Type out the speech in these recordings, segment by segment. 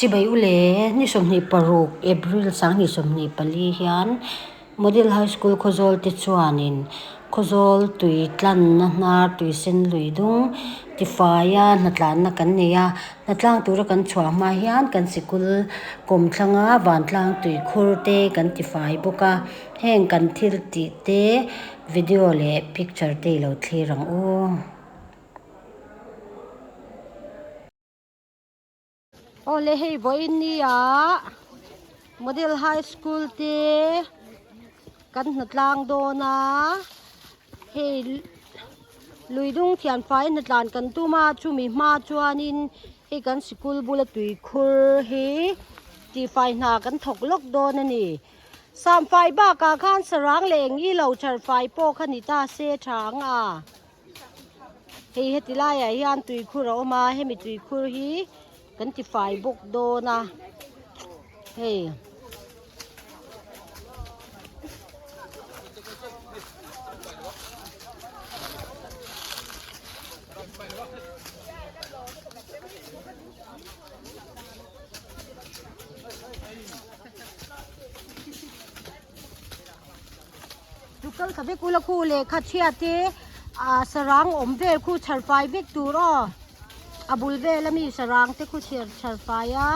Chibai ule, ni 26 April 2024 hian Model High School Khawzawl te chuanin Khawzawl tui tlanna hnar tui sen lui dung tifaia hnatlanna kan nei a, hnatlang tura kan chhuah hma hian kan sikul kawmthlanga vantlang tuikhur te kan tifai bawk a, heng kan thil tih te video leh picture te i lo thlir ang u. Awle hei vawiin nia Model High School te kan hnatlang dawn a hei lui dung thianfai hnatlan kan tum a chumi hma chuanin hei kan sikul bula tuikhur hi tihfai hna kan thawk lawk dawn a ni samfai bakah khan sarang leh eng ilo charfai pawh kha ni ta se tha ang a. Hei heti laiah hian tuikhur a awm a hemi tuikhur hi kan ti fai bawk dawn a hei. Tukal ka vek ula khu lehkha chhia te ah sarang awm vel khu chhar fai vek tur aw a bul vel ami sarang te khu chhiar chhar fai a.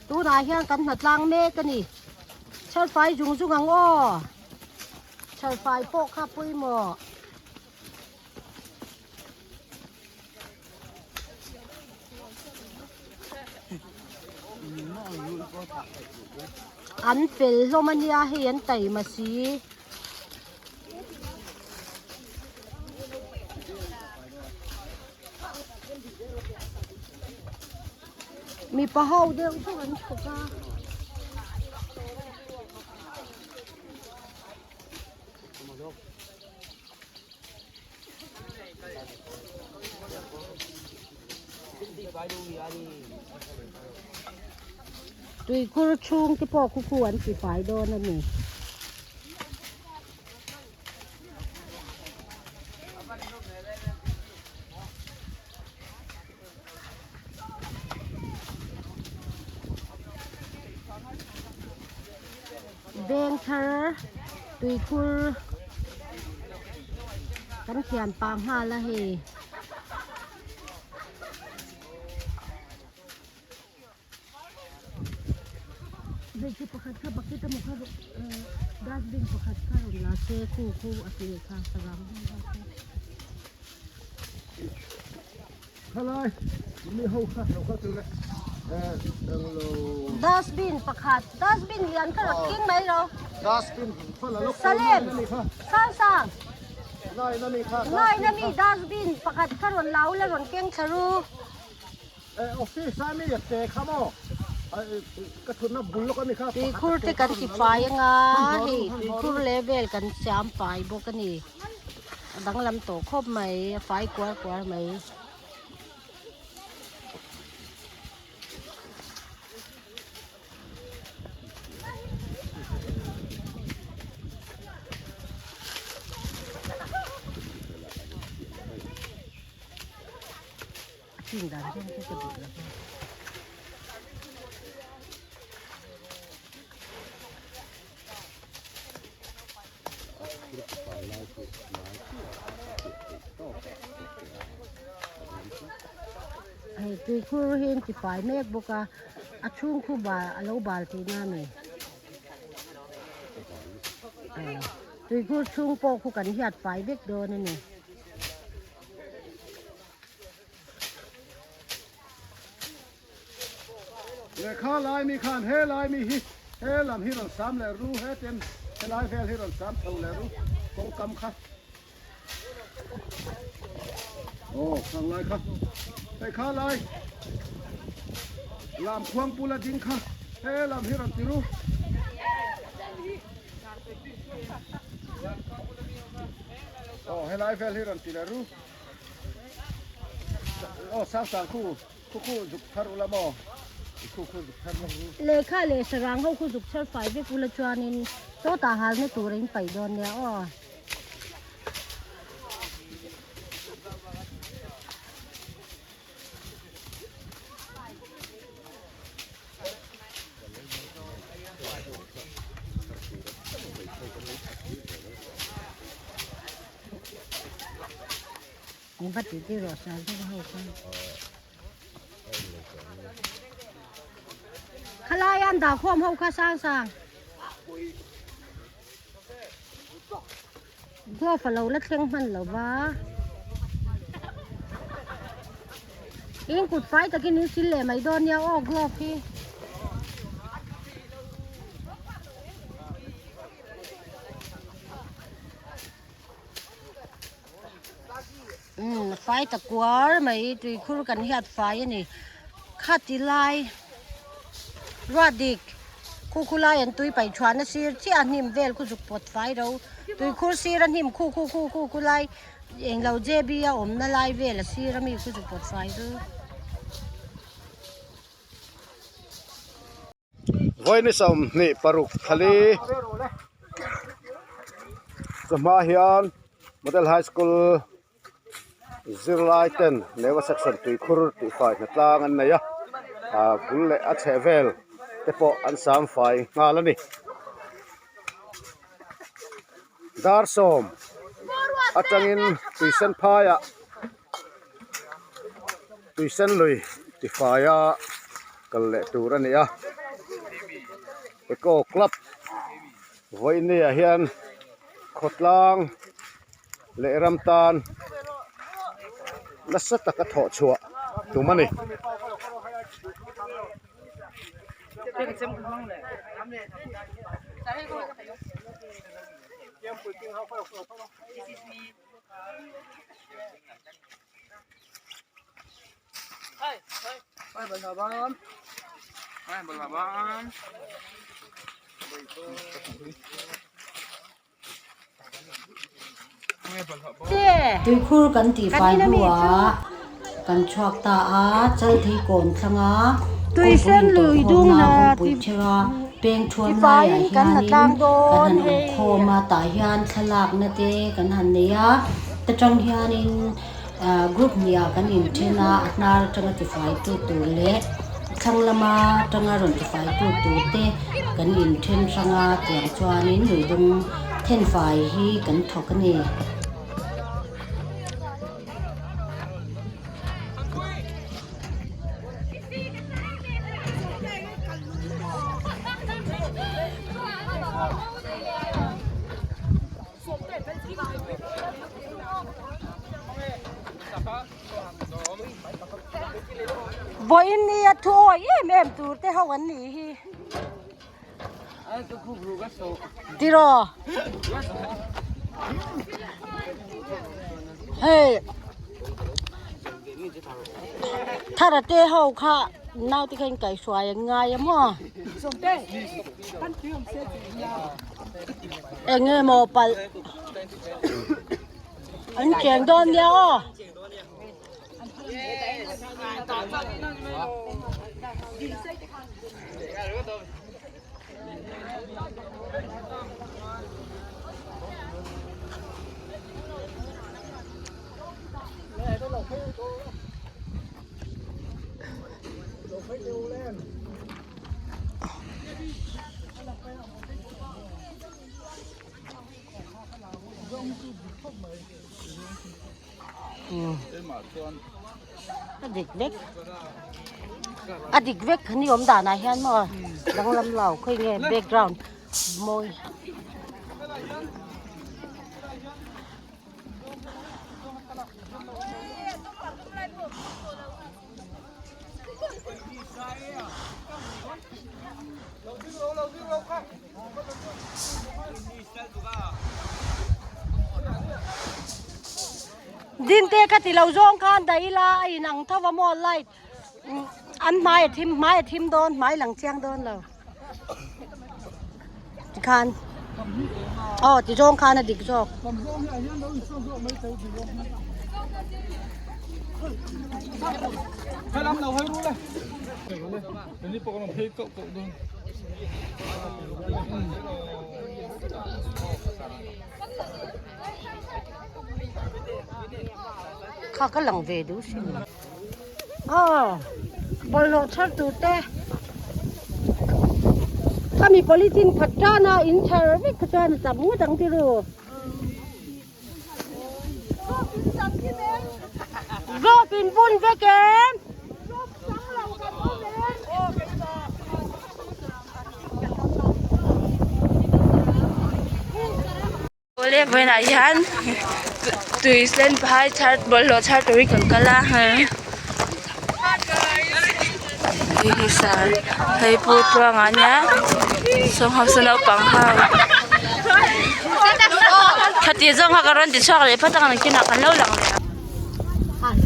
Tunah hian kan hnatlang mek a ni chhar fai zung zung ang aw chhar fai pawh kha pawimawh. An fel hlawm a nia hei an taima si. Mipa ho deuh theuh an thawk a. Tuikhur chhung te pawh khu khu an ti fai dawn a ni. Veng thar tuikhur kan thian pah nghal a hei. Hmeichhe pakhat kha bucket emaw kha dustbin pakhat kha rawn la se khu khu a ti leh kha sarang vel bak kha. Khalai mi ho kha lo kal tur le englo. Dustbin pakhat dustbin lian kha rawt king mai lo. Dustbin fala lawk Salem sang sang. Nai na mi kha. Nai na mi dustbin pakhat kha rawn lau la rawn keng thla ru. Office a mi te kha maw ka thutna bul lawk a mi kha. Tuikhur te kan ti fai anga hei tuikhur level kan siam fai bawk a ni a danglam tawh khawp mai a fai kuar kuar mai. A chin dan hian chu ka duh lo va. Hei tuikhur hi an ti fai mek bawk a, a chhung khu bal a lo bal tihna a ni. Tuikhur chhung pawh khu kan hiat fai vek dawn a ni. Lehkha lai mi khan he lai mi hi he lam hi rawn sam leh ru he ten helai vel hi rawn sam chho leh ru kawngkam kha aw khang lai kha hei kha lai lam khuang pula ding kha he lam hi rawn ti ru. Aw helai vel hi rawn ti leh ru. Aw sang sang khu khu khu zuk thar ula maw. Lehkha leh sarang ho khu zuk chher fai vek ula chuanin sawtah halna tur a in paih dawn nia aw. Eng va tih tir rawh sar deuh ho khan. Khalai an dah khawm ho kha sang sang. Glove a lo la thleng hman lo va. In kut fai takin in sil leh mai dawn nia aw glove hi. Umm fai ta kuar mai tuikhur kan hiat fai a ni khati lai ruat dik khu khu lai an tui paih thuah na sir chiah a hnim vel khu zuk pawt fai ro tuikhur sir a hnim khu khu khu khu khu lai englo J B a awmna lai vel a sir ami khu zuk pawt fai ru. Vawiin 26 thali chawhma hian Model High School zirlai ten Newa section tuikhur tihfai hnatlang an nei a ah bul leh a chheh vel te pawh an sam fai nghal a ni. Dar sawm atangin tuisen phaiah Tuisen lui tifaia kal leh tur a ni a, Eco Club vawiin ah hian khawtlang leh ram tan nasa taka thawh chhuah tum a ni. Tuikhur kan tihfai hnuah kan chhuak ta a, Chalthei kawn thlanga kawngpui intawhkhawmna kawngpui thera peng thuam laiah hianin kan han awmkhawm a, tah hian thlalakna te kan han nei a, ta tang hianin Group hniah kan inthen a, a hnar atanga tifaitu tur leh thlang lama atanga rawn tifaitu tur te kan inthen hrang a, tiang chuanin luidung thenfai hi kan thawk a ni. Vawiin ni a thu awi em em tur te ho an nih hi. Tiraw. Hei. Thara te ho kha naute kha in kaihhruai an ngai a maw. Eng nge maw palh an cheng dawn nia aw. A dik vek a dik vek ni awm danah hian maw danglam lo khawi nge background mawi. Dinte ka ti lo zawng khan daih ila a inang tho va maw light an hmai a thim hmai a thim dawn hmai lang chiang dawn lo tikhan aw ti zawng khan a dik zawk. Kha ka lang ve duh sin. Aw bawlhhlawh chhar tur te khami polythene khat tan a in chhar vek kha chuan a tam ngawt ang tiru. Glove in bun vek em? Awle vawiinah hian tui sen phai chhar bawlhhlawh chhar turin kan kal a hei hi sar hei pu tluanga ania sawmhausa naupang ho khati zawng kha ka rawn ti chhuak leh phawt ang nakinah kan lo lang leh ang.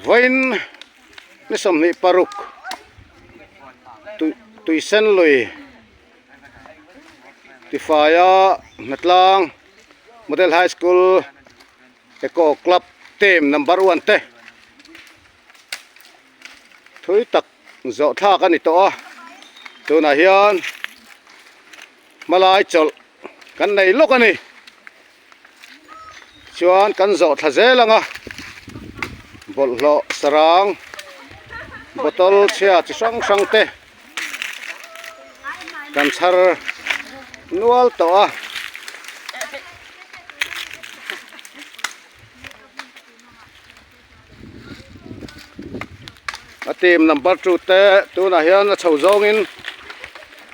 Vawiin ni 26 tuisen lui tifaia hnatlang model high school eco club team number one te thui tak zawh thlak a ni tawh a tunah hian hmalai chawlh kan nei lawk a ni chuan kan zawh thla zel ang a bawlhhlawh sarang bottle chhia chi hrang hrang te kan chhar nual tawh a. A team number 2 te tunah hian a chho zawngin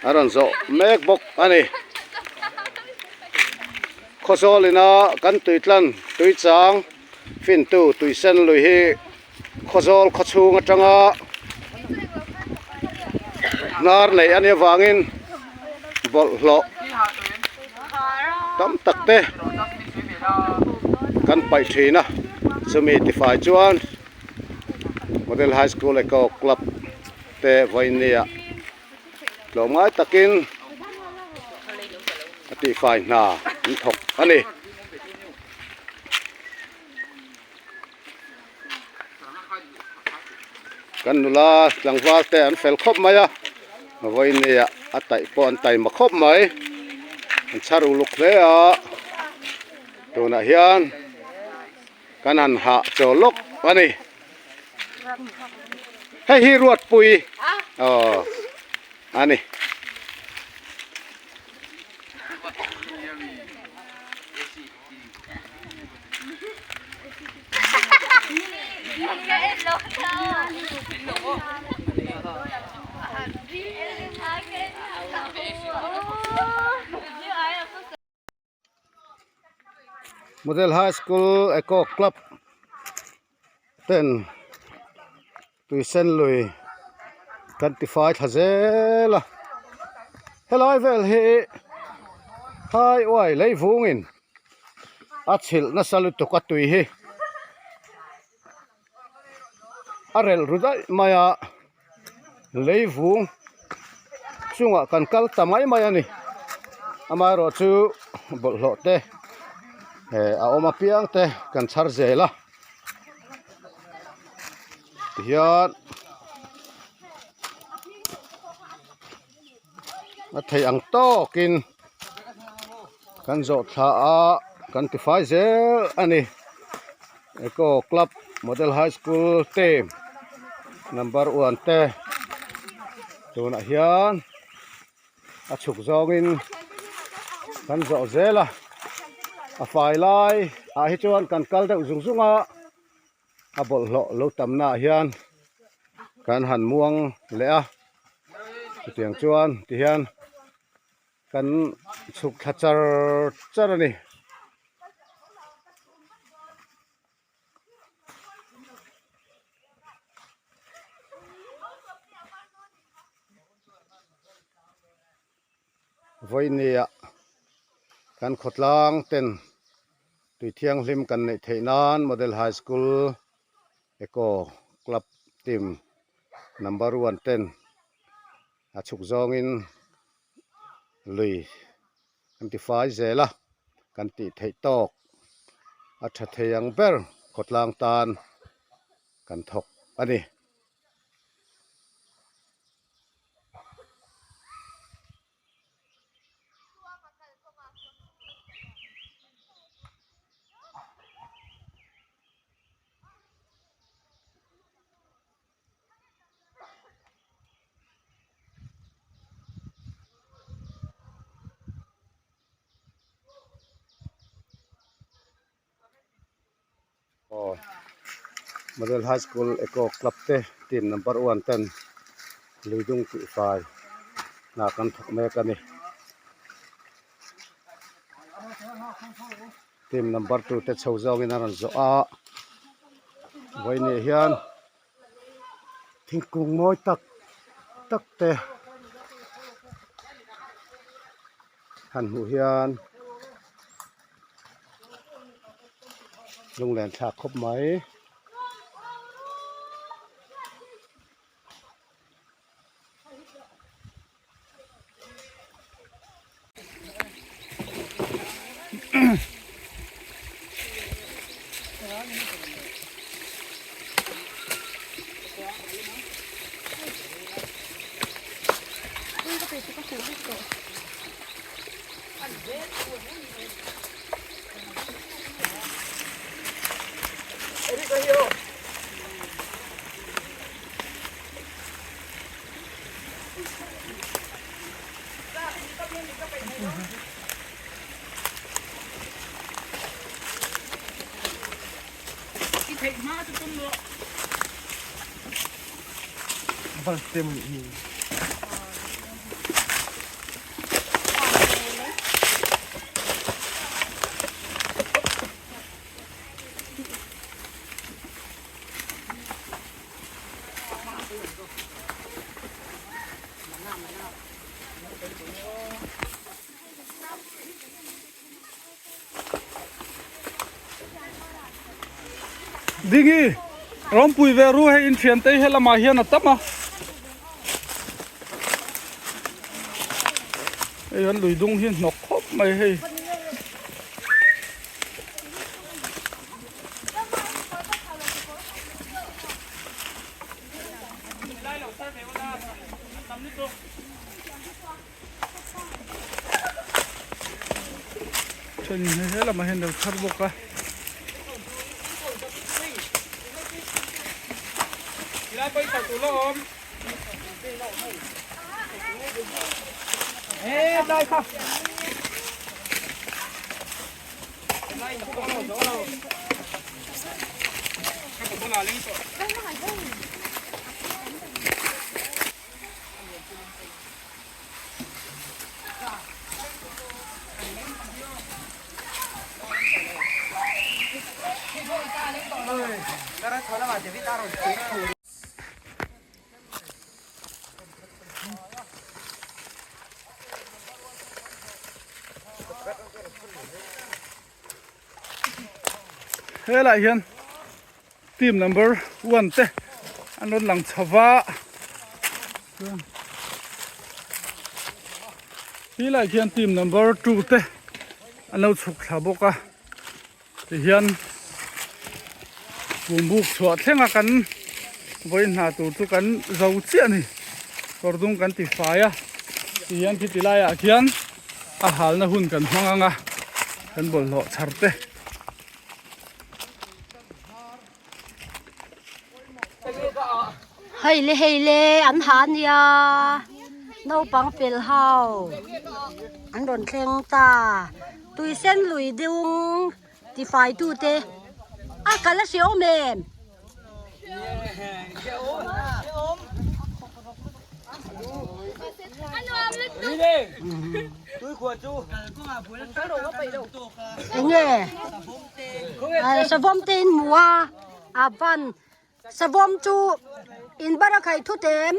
a rawn zawh mek bawk a ni. Khawzawl ina kan tui tlan tui chang fintu tui sen lui hi Khawzawl khawchhung atanga hnar neih a nih avangin bawlhhlawh tam tak te kan paih thin a chumi tifai chuan Model High School Eco Club te vawinia tlawmngai takin a tihfai hna an thawk a ni. Kan nula tlangval te an fel khawp mai a vawinia a taih pawh an taima khawp mai an chhar uluk hle a tunah hian kan han hah chaw lawk a ni hei hi Ruatpui aw a ni. Model High School Eco Club ten tuisen lui kan tifai thla zel a helai vel hi phai uai lei vungin a chhilh nasa lutuk a tui hi a relh ru daih mai a lei vung chungah kan kal ta mai mai a ni amaherawh chu bawlhhlawh te eh a awm apiang te kan chhar zel a tihian a theih ang tawkin kan zawh thla a kan tifai zel a ni eco club model high school team number one te tunah hian a chhuk zawngin kan zawh zel a a fai lai ah hi chuan kan kal deuh zung zung a. A bawlhhlawh lo tamna ah hian kan han muang leh a chutiang chuan tihian kan chhuk thla char char a ni. Vawinia kan khawtlang ten tui thianghlim kan neih theih nan Model High School Eco Club team number one ten a chhuk zawngin lui kan ti fai zel a kan tih theih tawk a tha thei ang ber khawtlang tan kan thawk a ni. Aw Model High School Eco Club te team number one ten luidung tihfai hna kan thawk mek a ni. Team number two te chho zawngin a rawn zawh a vawiin hian thingkung mawi tak tak te han hmuh hian lunglen thlak khawp mai. Dingi rawnpui ve ru hei inthian te hi helamah hian a tam a hei an lui dung hi hnawk khawp mai hei. Then he lamah hian lo thar bawk a. Helai hian team number one te an rawn lang chho va helai khian team number two te an lo chhuk thla bawk a tihian buk chhuah thleng a kan vawi hna tur chu kan zo chiah a ni kawr dung kan ti fai a tihian khi ti laiah khian a halna hun kan hmang ang a kan bawlhhlawh chhar te. Hei le hei le an ha ania naupang fel ho an rawn thleng ta tui sen lui dung ti fai tu te a kal a hre awm em. Enge savawm te in hmu a a van savawm chu in bar a khaih thut em.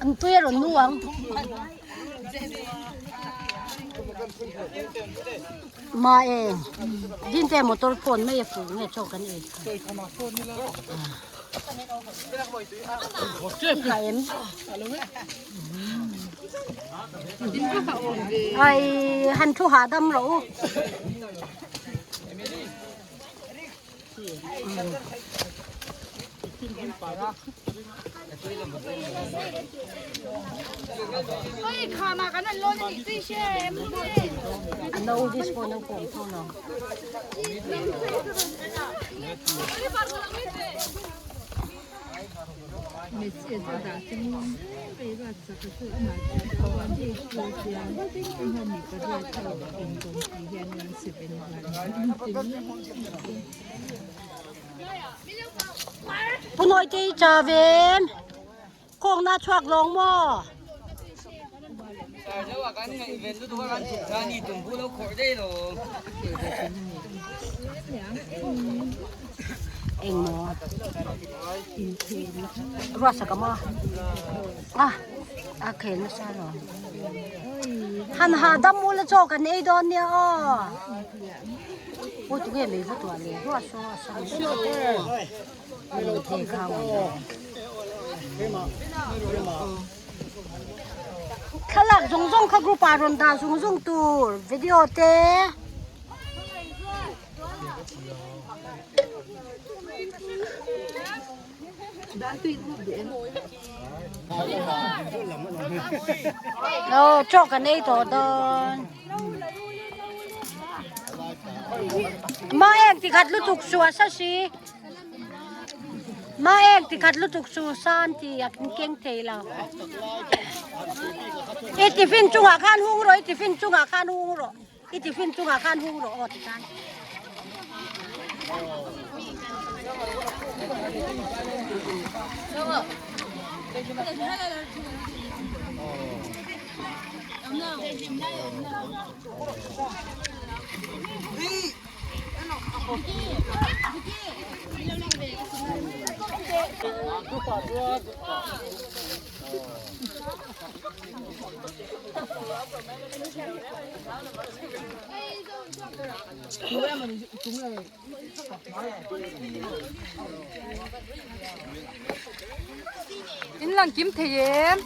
An tui a rawn nu ang. Ma e dinte motor phone mai a fu nge chaw kan ei kha em ai han thu hahdam rawh u. Pu Nawi te i cha ve em? Kawng na chhuak lawng maw? Eng maw? Ruat sak maw? Ah, a khel nasa lo. Han hahdam ula chaw kan ei dawn nia aw. Aw tunge mei va tuah le ruah saw a sam thei kha thlalak zawng zawng kha group ah rawn dah zung zung tur video te. Aw chaw kan ei tawh dawn. Ma ek tikhat lutuk su a sa si. Ma ek tikhat lutuk su san ti a keng thei lo. I tiffin chungah khan hung rawh i tiffin chungah khan hung rawh. I tiffin chungah khan hung rawh aw tikhan. In lang kim thei em?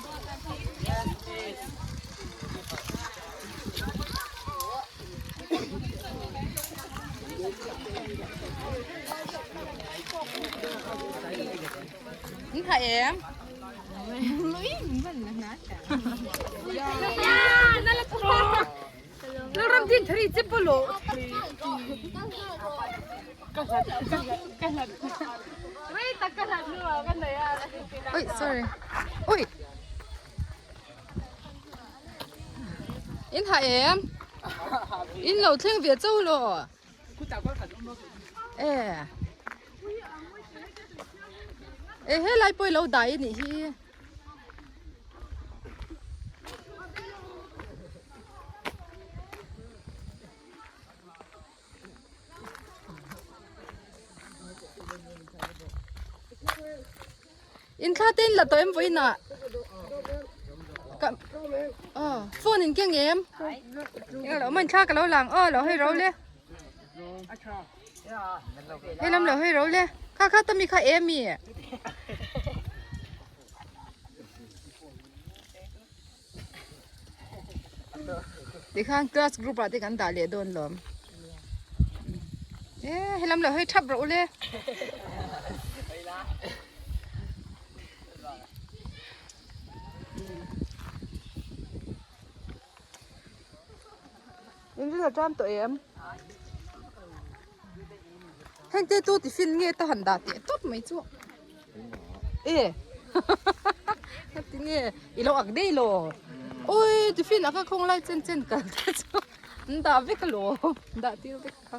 In tha em? Ui sorry ui in hah em in lo thleng ve chauh lo e e helai pawh i lo dai a nih hi. In thla te in la tawh em vawiinah ka aw phone in keng em englo awm a in thla ka lo lang aw lo hawi ro le hei lam lo hawi ro le kha kha tami kha em mi. Tikhan class group ah te kan dah leh dawn lawm. E helam lo hei thap rawh ule. In ril a ṭam tawh em? Heng te chu tiffin nge ta han dah teh tawp mai chu. E tinge i lo ak dei lo. Oi tiffin a ka khawng lai chen chen kal te chu an dah vek a lo dah tir vek kha.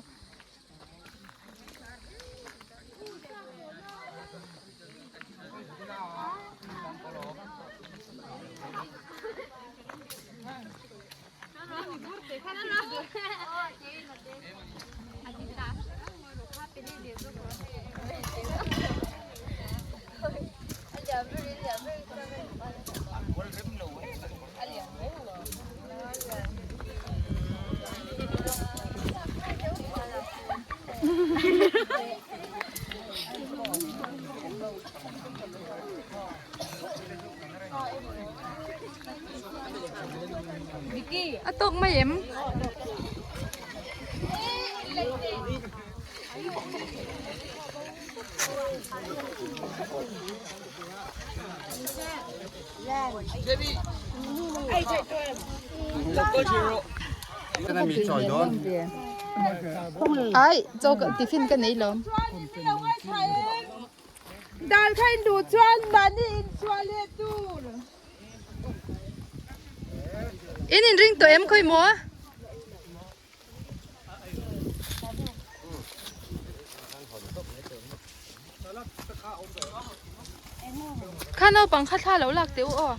A tawk mai em? Ai, chaw ka tiffin ka nei lawm. Dal kha in duh chuan mahni in chhuah leh tur. In inring tawh em khawi maw? Kha naupang kha thla lo lak teh u aw.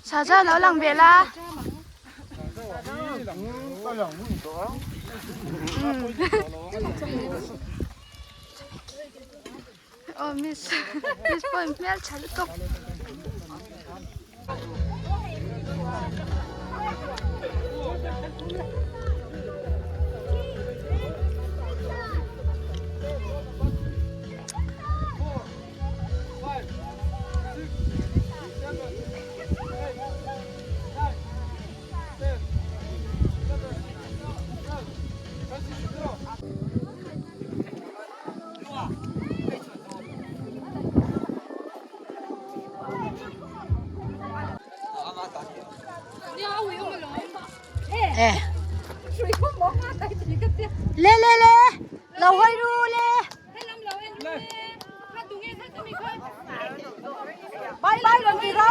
Saza lo lang ve la. Oh miss miss pawh in hmel tha lutuk. Le le le lo hawi ru le bye bye rawn ti ro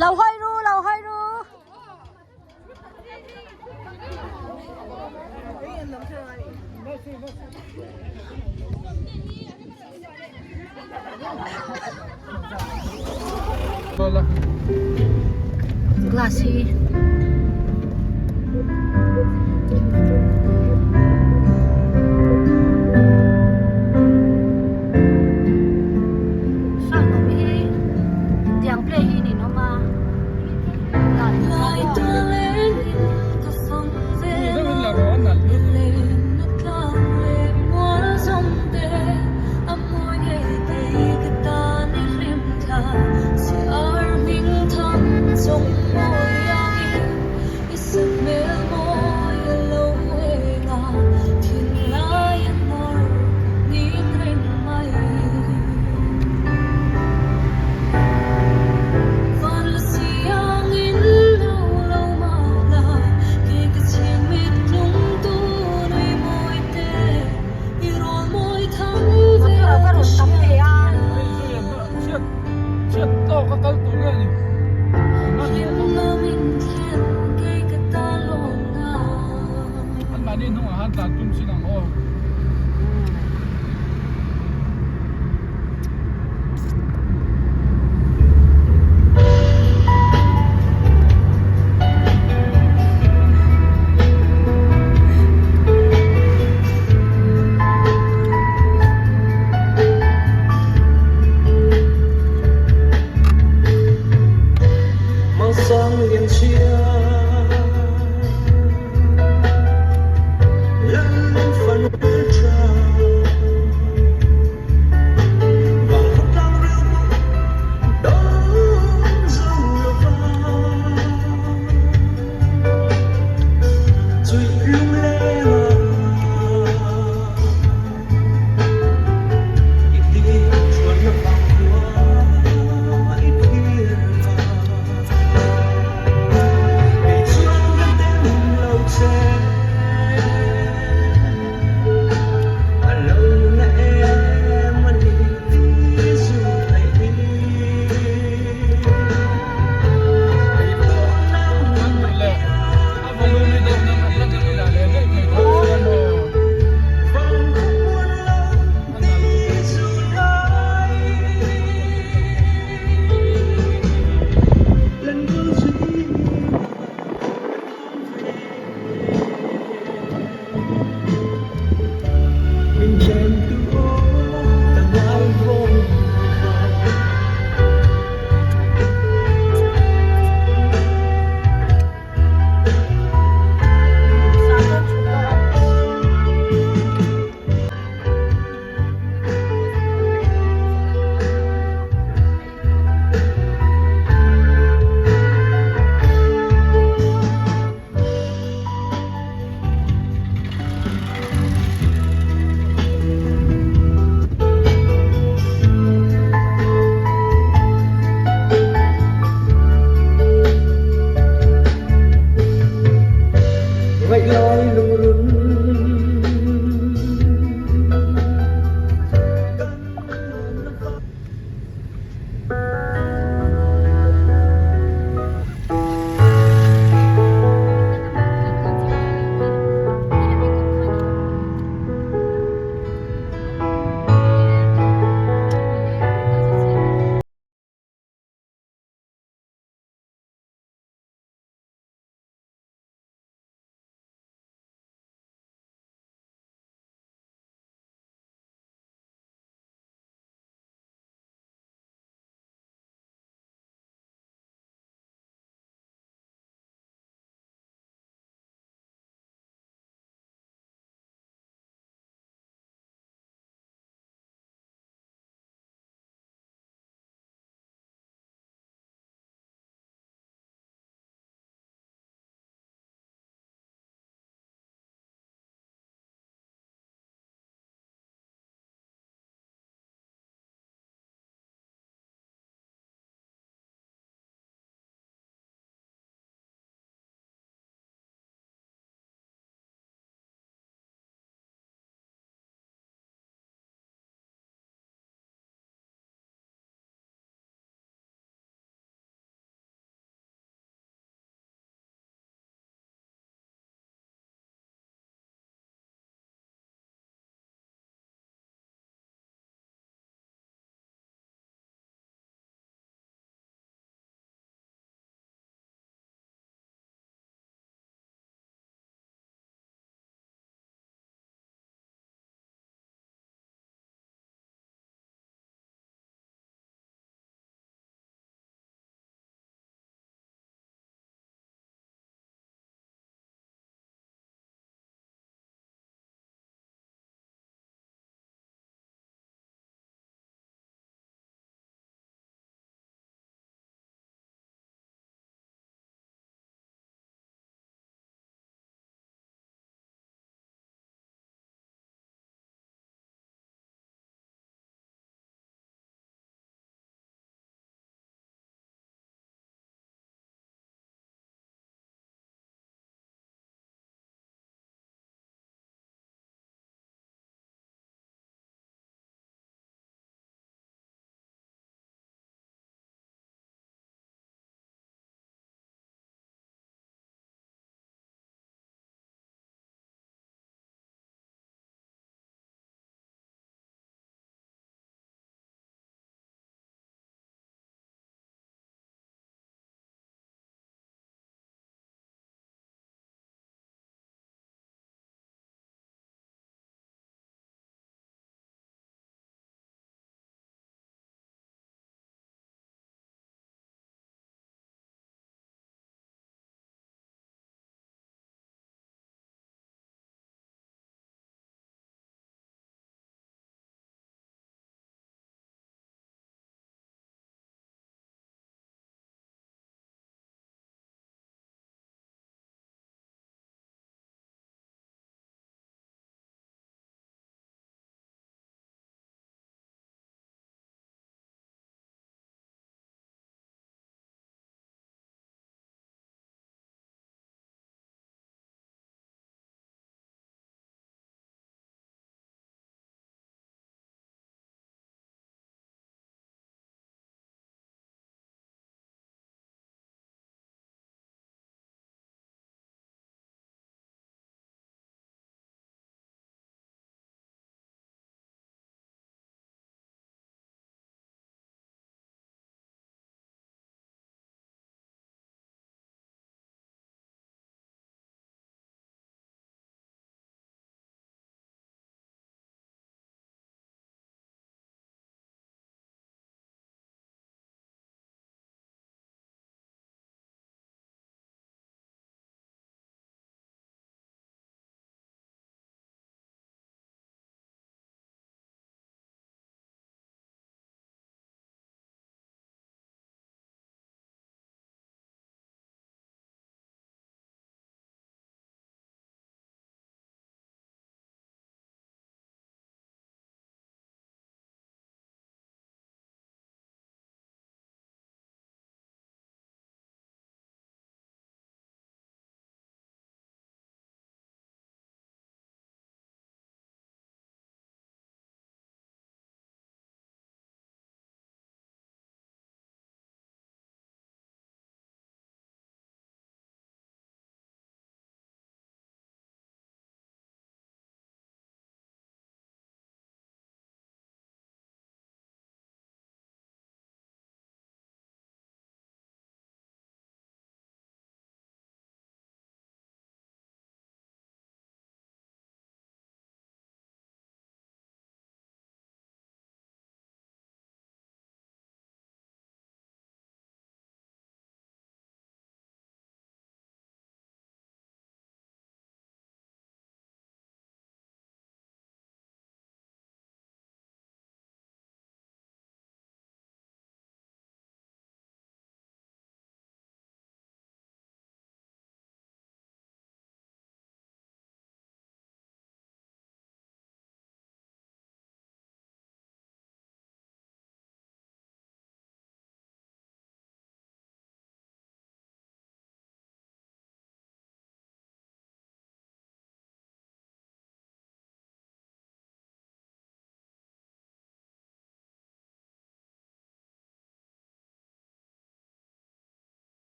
Lo hawi ru lo hawi ru. Glass hi tiang play hi ninawm a. Tum chin ang aw.